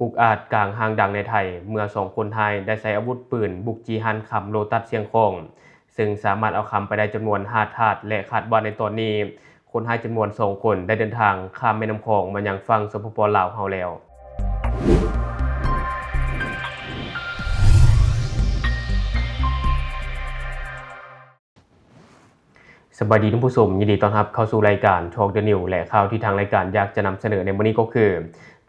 ອຸກອາດກາງຫ້າງດັງໃນໄທ ເມື່ອສອງຄົນຮ້າຍໄດ້ໃຊ້ອາວຸດປືນບຸກຈີ້ຮ້ານຄຳໂລຕັສຊຽງຂອງ ເຊິ່ງສາມາດເອົາຄຳໄປໄດ້ຈຳນວນຫ້າຖາດ ແລະ ຄາດວ່າໃນຕອນນີ້ ຄົນຮ້າຍຈຳນວນສອງຄົນໄດ້ເດີນທາງຂ້າມແມ່ນ້ຳຂອງມາຍັງຝັ່ງ ສປປ ລາວ ເຮົາແລ້ວ. ສະບາຍດີທ່ານຜູ້ຊົມ, ຍິນດີຕ້ອນຮັບເຂົ້າສູ່ລາຍການ Talk the News ແລະ ຂ່າວທີ່ທາງລາຍການຢາກຈະນຳສະເໜີໃນມື້ນີ້ກໍຄື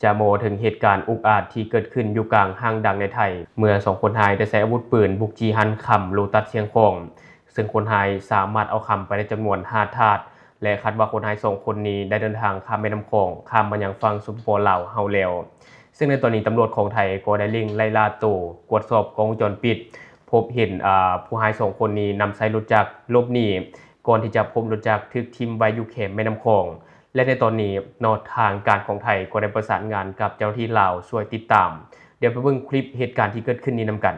ຈະມາເວົ້າເຖິງເຫດການອຸກອາດທີ່ເກີດຂຶ້ນຢູ່ກາງຫ້າງດັງໃນໄທ ເມື່ອສອງຄົນຮ້າຍໄດ້ໃຊ້ອາວຸດປືນບຸກຈີ້ຮ້ານຄຳໂລຕັສຊຽງຂອງ ເຊິ່ງຄົນຮ້າຍສາມາດເອົາຄຳໄປໄດ້ຈຳນວນຫ້າຖາດ ແລະ ຄາດວ່າຄົນຮ້າຍສອງຄົນນີ້ໄດ້ເດີນທາງຂ້າມແມ່ນ້ຳຂອງ ຂ້າມມາຍັງຝັ່ງ ສປປ ລາວ ເຮົາແລ້ວ. ເຊິ່ງໃນຕອນນີ້ຕຳຫຼວດຂອງໄທກໍໄດ້ເລັ່ງໄລ່ລ່າໂຕ ກວດສອບກ້ອງວົງຈອນປິດ ພົບເຫັນ ອາ ຜູ້ຮ້າຍສອງຄົນນີ້ນຳໃຊ້ລົດຈັກຫຼົບໜີ ກ່ອນທີ່ຈະພົບລົດຈັກຖືກຖິ້ມໄວ້ຢູ່ແຄມແມ່ນ້ຳຂອງ ແລະ ໃນຕອນນີ້ເນາະ ທາງການຂອງໄທກໍໄດ້ປະສານງານກັບເຈົ້າໜ້າທີ່ລາວຊ່ວຍຕິດຕາມ. ດຽວໄປເບິ່ງຄລິບເຫດການທີ່ເກີດຂຶ້ນນີ້ນຳກັນ.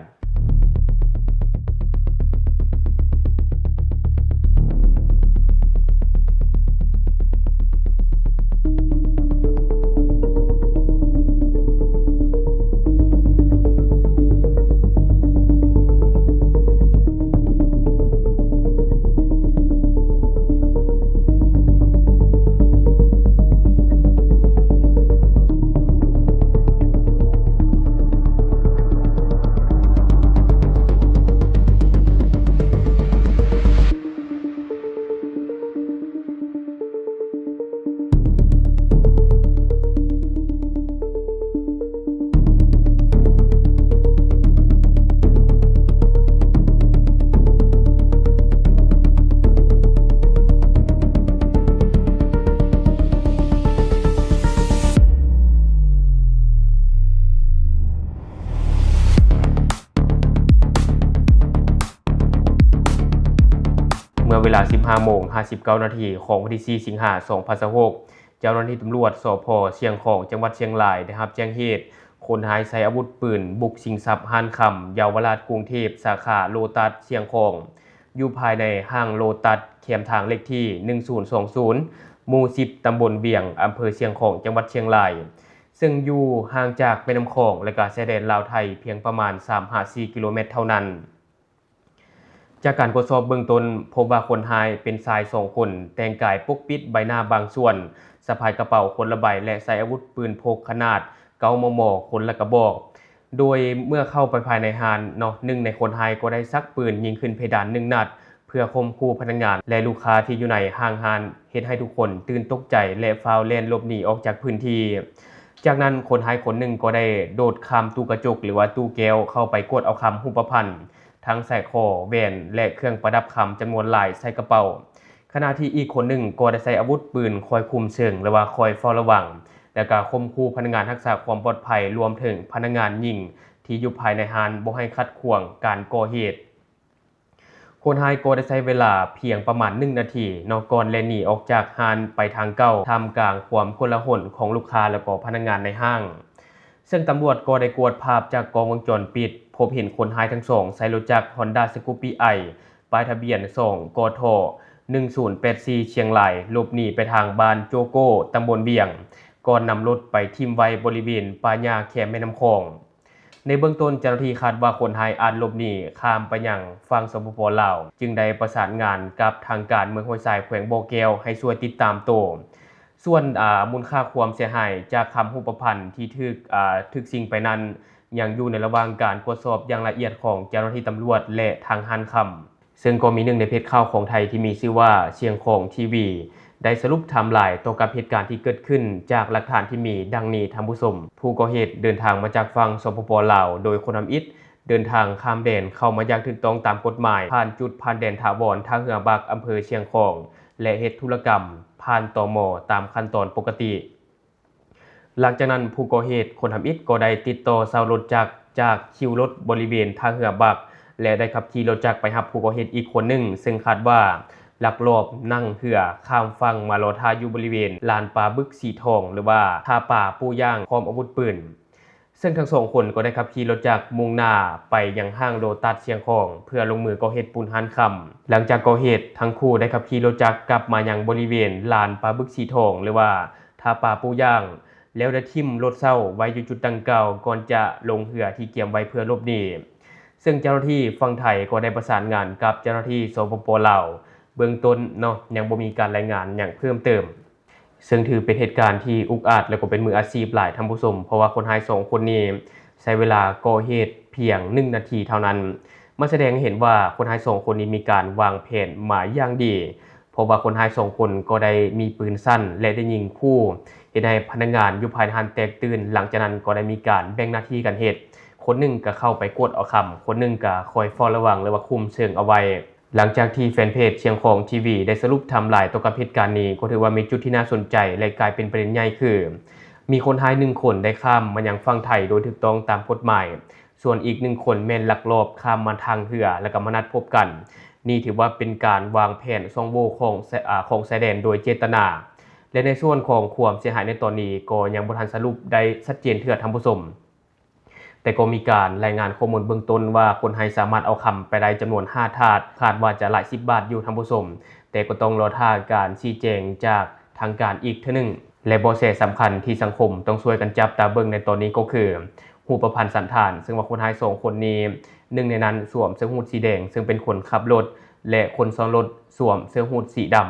ເມື່ອເວລາ ສິບຫ້າໂມງ ຫ້າສິບເກົ້ານາທີ ຂອງວັນທີ ສີ່ ສິງຫາ ສອງພັນຊາວຫົກ ເຈົ້າໜ້າທີ່ຕຳຫຼວດ ສພ ຊຽງຂອງ ຈັງຫວັດຊຽງລາຍ ໄດ້ຮັບແຈ້ງເຫດ ຄົນຮ້າຍໃຊ້ອາວຸດປືນບຸກຊິງຊັບຮ້ານຄຳເຍົາວະລາດກຸງເທບ ສາຂາໂລຕັສຊຽງຂອງ ຢູ່ພາຍໃນຫ້າງໂລຕັສ ແຄມທາງເລກທີ ໜຶ່ງສູນສອງສູນ ໝູ່ສິບ ຕຳບົນວຽງ ອຳເພີຊຽງຂອງ ຈັງຫວັດຊຽງລາຍ ເຊິ່ງຢູ່ຫ່າງຈາກແມ່ນ້ຳຂອງ ແລະ ກະຊາຍແດນລາວໄທ ພຽງປະມານ ສາມຫາສີ່ກິໂລແມັດເທົ່ານັ້ນ. ຈາກການກວດສອບເບື້ອງຕົ້ນ ພົບວ່າຄົນຮ້າຍເປັນຊາຍສອງຄົນ ແຕ່ງກາຍປົກປິດໃບໜ້າບາງສ່ວນ, ສະພາຍກະເປົາຄົນລະໃບ ແລະ ໃຊ້ອາວຸດປືນພົກຂະໜາດ ເກົ້າ ມມ ຄົນລະກະບອກ. ໂດຍເມື່ອເຂົ້າໄປພາຍໃນຮ້ານເນາະ, ໜຶ່ງໃນຄົນຮ້າຍກໍໄດ້ຊັກປືນຍິງຂຶ້ນເພດານໜຶ່ງນັດ ເພື່ອຂົ່ມຂູ່ພະນັກງານ ແລະ ລູກຄ້າທີ່ຢູ່ໃນຫ້າງຮ້ານ, ເຮັດໃຫ້ທຸກຄົນຕື່ນຕົກໃຈ ແລະ ຟ້າວແລ່ນຫຼົບໜີອອກຈາກພື້ນທີ່. ຈາກນັ້ນ ຄົນຮ້າຍຄົນໜຶ່ງກໍໄດ້ໂດດຂ້າມຕູ້ກະຈົກ ຫຼືວ່າຕູ້ແກ້ວ ເຂົ້າໄປກວດເອົາຄຳຮູບປະພັນ ທັງສາຍຄໍ, ແຫວນ ແລະ ເຄື່ອງປະດັບຄຳຈຳນວນຫຼາຍໃສ່ກະເປົາ, ຂະນະທີ່ອີກຄົນໜຶ່ງກໍໄດ້ໃຊ້ອາວຸດປືນຄອຍຄຸມເຊີງ ຫຼືວ່າຄອຍເຝົ້າລະວັງ ແລະ ກະຂົ່ມຂູ່ພະນັກງານຮັກສາຄວາມປອດໄພ ລວມເຖິງພະນັກງານຍິງທີ່ຢູ່ພາຍໃນຮ້ານບໍ່ໃຫ້ຂັດຂວາງການກໍ່ເຫດ. ຄົນຮ້າຍກໍໄດ້ໃຊ້ເວລາພຽງປະມານໜຶ່ງນາທີເນາະ ກ່ອນແລ່ນໜີອອກຈາກຮ້ານໄປທາງເກົ່າ ທ່າມກາງຄວາມໂກລາຫົນຂອງລູກຄ້າ ແລະ ກໍພະນັກງານໃນຫ້າງ. ເຊິ່ງຕຳຫຼວດກໍໄດ້ກວດພາບຈາກກ້ອງວົງຈອນປິດ ພົບເຫັນຄົນຮ້າຍທັງສອງໃຊ້ລົດຈັກ Honda Scoopy I ປ້າຍທະບຽນ ສອງ ກທ ໜຶ່ງສູນແປດສີ່ ຊຽງລາຍ ຫຼົບໜີໄປທາງບ້ານໂຈໂກ້ ຕຳບົນວຽງ ກ່ອນນຳລົດໄປຖິ້ມໄວ້ບໍລິເວນປ່າຫຍ້າແຄມແມ່ນ້ຳຂອງ. ໃນເບື້ອງຕົ້ນ ເຈົ້າໜ້າທີ່ຄາດວ່າຄົນຮ້າຍອາດຫຼົບໜີຂ້າມໄປຍັງຝັ່ງ ສປປ ລາວ ຈຶ່ງໄດ້ປະສານງານກັບທາງການເມືອງຫ້ວຍຊາຍ ແຂວງບໍ່ແກ້ວ ໃຫ້ຊ່ວຍຕິດຕາມໂຕ. ສ່ວນ ອາ ມູນຄ່າຄວາມເສຍຫາຍຈາກຄຳຮູບປະພັນທີ່ຖືກ ອາ ຖືກຊິງໄປນັ້ນ ຍັງຢູ່ໃນລະຫວ່າງການກວດສອບຢ່າງລະອຽດຂອງເຈົ້າໜ້າທີ່ຕຳຫຼວດ ແລະ ທາງຮ້ານຄຳ. ເຊິ່ງກໍມີໜຶ່ງໃນເພຈຂ່າວຂອງໄທທີ່ມີຊື່ວ່າ ຊຽງຂອງ ທີວີ ໄດ້ສະຫຼຸບໄທມລາຍຕໍ່ກັບເຫດການທີ່ເກີດຂຶ້ນຈາກຫຼັກຖານທີ່ມີດັ່ງນີ້ທ່ານຜູ້ຊົມ. ຜູ້ກໍ່ເຫດເດີນທາງມາຈາກຝັ່ງ ສປປ ລາວ ໂດຍຄົນທຳອິດເດີນທາງຂ້າມແດນເຂົ້າມາຢ່າງຖືກຕ້ອງຕາມກົດໝາຍ ຜ່ານຈຸດຜ່ານແດນຖາວອນທ່າເຮືອບັກ ອຳເພີຊຽງຂອງ ແລະ ເຮັດທຸລະກຳຜ່ານ ຕມ ຕາມຂັ້ນຕອນປົກກະຕິ. ຫຼັງຈາກນັ້ນ ຜູ້ກໍ່ເຫດຄົນທຳອິດກໍໄດ້ຕິດຕໍ່ເຊົ່າລົດຈັກຈາກຄິວລົດບໍລິເວນທ່າເຮືອບັກ ແລະ ໄດ້ຂັບຂີ່ລົດຈັກໄປຮັບຜູ້ກໍ່ເຫດອີກຄົນໜຶ່ງ ເຊິ່ງຄາດວ່າລັກລອບນັ່ງເຮືອຂ້າມຝັ່ງມາລໍຖ້າຢູ່ບໍລິເວນລານປາບຶກສີທອງ ຫຼືວ່າທ່າປາປູ່ຢ່າງ ພ້ອມອາວຸດປືນ. ເຊິ່ງທັງສອງຄົນກໍໄດ້ຂັບຂີ່ລົດຈັກມຸ່ງໜ້າໄປຍັງຫ້າງໂລຕັສຊຽງຂອງ ເພື່ອລົງມືກໍ່ເຫດປຸ້ນຮ້ານຄຳ. ຫຼັງຈາກກໍ່ເຫດ, ທັງຄູ່ໄດ້ຂັບຂີ່ລົດຈັກກັບມາຍັງບໍລິເວນລານປາບຶກສີທອງ ຫຼືວ່າທ່າປາປູ່ຢ່າງ, ແລ້ວໄດ້ຖິ້ມລົດເຊົ່າໄວ້ຢູ່ຈຸດດັ່ງກ່າວ ກ່ອນຈະລົງເຮືອທີ່ກຽມໄວ້ເພື່ອຫຼົບໜີ. ເຊິ່ງເຈົ້າໜ້າທີ່ຝັ່ງໄທກໍໄດ້ປະສານງານກັບເຈົ້າໜ້າທີ່ ສປປ ລາວ ເບື້ອງຕົ້ນເນາະ ຍັງບໍ່ມີການລາຍງານຫຍັງເພີ່ມເຕີມ. ເຊິ່ງຖືເປັນເຫດການທີ່ອຸກອາດ ແລະ ກໍເປັນມືອາຊີບຫຼາຍທ່ານຜູ້ຊົມ ເພາະວ່າຄົນຮ້າຍສອງຄົນນີ້ໃຊ້ເວລາກໍ່ເຫດພຽງໜຶ່ງນາທີເທົ່ານັ້ນ ມັນສະແດງໃຫ້ເຫັນວ່າຄົນຮ້າຍສອງຄົນນີ້ມີການວາງແຜນມາຢ່າງດີ ເພາະວ່າຄົນຮ້າຍສອງຄົນກໍໄດ້ມີປືນສັ້ນ ແລະ ໄດ້ຍິງຂູ່ ເຮັດໃຫ້ພະນັກງານຢູ່ພາຍໃນຮ້ານແຕກຕື່ນ. ຫຼັງຈາກນັ້ນກໍໄດ້ມີການແບ່ງໜ້າທີ່ກັນເຮັດ ຄົນໜຶ່ງກໍເຂົ້າໄປກວດເອົາຄຳ ຄົນໜຶ່ງກໍຄອຍເຝົ້າລະວັງ ຫຼືວ່າຄຸມເຊີງເອົາໄວ້. ຫຼັງຈາກທີ່ແຟນເພຈຊຽງຂອງທີວີໄດ້ສະຫຼຸບໄທມ໌ລາຍຕໍ່ກັບເຫດການນີ້ ກໍຖືວ່າມີຈຸດທີ່ໜ້າສົນໃຈ ແລະ ກາຍເປັນປະເດັນໃຫຍ່ຄື ມີຄົນຮ້າຍໜຶ່ງຄົນໄດ້ຂ້າມມາຍັງຝັ່ງໄທໂດຍຖືກຕ້ອງຕາມກົດໝາຍ, ສ່ວນອີກໜຶ່ງຄົນແມ່ນລັກລອບຂ້າມມາທາງເຮືອ ແລ້ວກໍມານັດພົບກັນ. ນີ້ຖືວ່າເປັນການວາງແຜນຊ່ອງໂຫວ່ຂອງ ອາ ຂອງຊາຍແດນໂດຍເຈດຕະນາ ແລະ ໃນສ່ວນຂອງຄວາມເສຍຫາຍໃນຕອນນີ້ກໍຍັງບໍ່ທັນສະຫຼຸບໄດ້ຊັດເຈນເທື່ອທ່ານຜູ້ຊົມ. ແຕ່ກໍມີການລາຍງານຂໍ້ມູນເບື້ອງຕົ້ນວ່າ ຄົນຮ້າຍສາມາດເອົາຄຳໄປໄດ້ຈຳນວນຫ້າຖາດ ຄາດວ່າຈະຫຼາຍສິບບາດຢູ່ທ່ານຜູ້ຊົມ, ແຕ່ກໍຕ້ອງລໍຖ້າການຊີ້ແຈງຈາກທາງການອີກເທື່ອໜຶ່ງ. ແລະ ເບາະແສສຳຄັນທີ່ສັງຄົມຕ້ອງຊ່ວຍກັນຈັບຕາເບິ່ງໃນຕອນນີ້ກໍຄື ຮູບປະພັນສັນຖານ, ເຊິ່ງວ່າຄົນຮ້າຍສອງຄົນນີ້ ໜຶ່ງໃນນັ້ນສວມເສື້ອຫູດສີແດງ ເຊິ່ງເປັນຄົນຂັບລົດ ແລະ ຄົນຊ້ອນລົດສວມເສື້ອຫູດສີດຳ.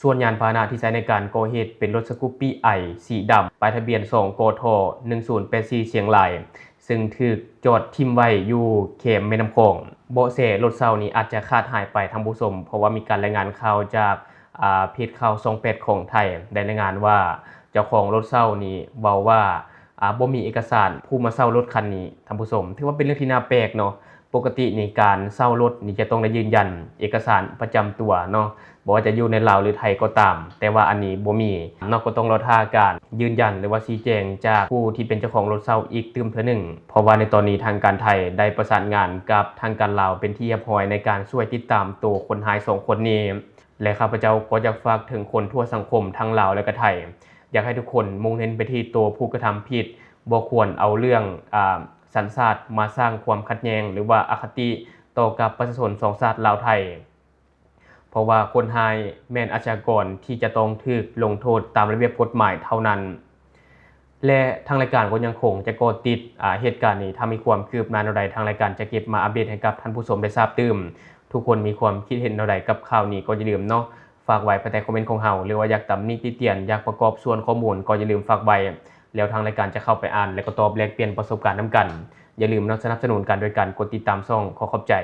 ສ່ວນຍານພາຫະນະທີ່ໃຊ້ໃນການກໍ່ເຫດເປັນລົດສະກຸບປີ້ໄອສີດຳ ປ້າຍທະບຽນ ສອງ ກທ ໜຶ່ງສູນແປດສີ່ ຊຽງລາຍ ເຊິ່ງຖືກຈອດຖິ້ມໄວ້ຢູ່ແຄມແມ່ນ້ຳຂອງ. ເບາະແສລົດເຊົ່ານີ້ອາດຈະຂາດຫາຍໄປທ່ານຜູ້ຊົມ ເພາະວ່າມີການລາຍງານຂ່າວຈາກ ອາ ເພຈຂ່າວຊ່ອງແປດຂອງໄທ ໄດ້ລາຍງານວ່າ ເຈົ້າຂອງລົດເຊົ່ານີ້ເວົ້າວ່າ ອາ ບໍ່ມີເອກະສານຜູ້ມາເຊົ່າລົດຄັນນີ້ທ່ານຜູ້ຊົມ. ຖືວ່າເປັນເລື່ອງທີ່ໜ້າແປກເນາະ. ປົກກະຕິນີ້ການເຊົ່າລົດນີ້ຈະຕ້ອງໄດ້ຢືນຢັນເອກະສານປະຈຳຕົວເນາະ ບໍ່ວ່າຈະຢູ່ໃນລາວ ຫຼື ໄທກໍຕາມ, ແຕ່ວ່າອັນນີ້ບໍ່ມີເນາະ. ກໍຕ້ອງລໍຖ້າການຢືນຢັນ ຫຼືວ່າຊີ້ແຈງຈາກຜູ້ທີ່ເປັນເຈົ້າຂອງລົດເຊົ່າອີກຕື່ມເທື່ອໜຶ່ງ, ເພາະວ່າໃນຕອນນີ້ທາງການໄທໄດ້ປະສານງານກັບທາງການລາວເປັນທີ່ຮຽບຮ້ອຍ ໃນການຊ່ວຍຕິດຕາມໂຕຄົນຮ້າຍສອງຄົນນີ້. ແລະ ຂ້າພະເຈົ້າກໍຢາກຝາກເຖິງຄົນທົ່ວສັງຄົມທັງລາວ ແລະ ກະໄທ, ຢາກໃຫ້ທຸກຄົນມຸ່ງເນັ້ນໄປທີ່ໂຕຜູ້ກະທຳຜິດ, ບໍ່ຄວນເອົາເລື່ອງ ອາ ສັນຊາດມາສ້າງຄວາມຂັດແຍ່ງ ຫຼືວ່າອະຄະຕິຕໍ່ກັບປະຊາຊົນສອງຊາດລາວ-ໄທ, ເພາະວ່າຄົນຮ້າຍແມ່ນອາຊະຍາກອນທີ່ຈະຕ້ອງຖືກລົງໂທດຕາມລະບຽບກົດໝາຍເທົ່ານັ້ນ. ແລະ ທາງລາຍການກໍຍັງຄົງຈະເກາະຕິດ ອາ ເຫດການນີ້, ຖ້າມີຄວາມຄືບໜ້າແນວໃດ ທາງລາຍການຈະເກັບມາອັບເດດໃຫ້ກັບທ່ານຜູ້ຊົມໄດ້ຊາບຕື່ມ. ທຸກຄົນມີຄວາມຄິດເຫັນແນວໃດກັບຂ່າວນີ້ກໍຢ່າລືມເນາະ ຝາກໄວ້ພາຍໃຕ້ຄອມເມັນຂອງເຮົາ, ຫຼືວ່າຢາກຕຳໜິຕິຕຽນ, ຢາກປະກອບສ່ວນຂໍ້ມູນກໍຢ່າລືມຝາກໄວ້, ແລ້ວທາງລາຍການຈະເຂົ້າໄປອ່ານ ແລະ ກໍຕອບແລກປ່ຽນປະສົບການນຳກັນ. ຢ່າລືມເນາະ ສະໜັບສະໜູນກັນໂດຍການກົດຕິດຕາມຊ່ອງ. ຂໍຂອບໃຈ.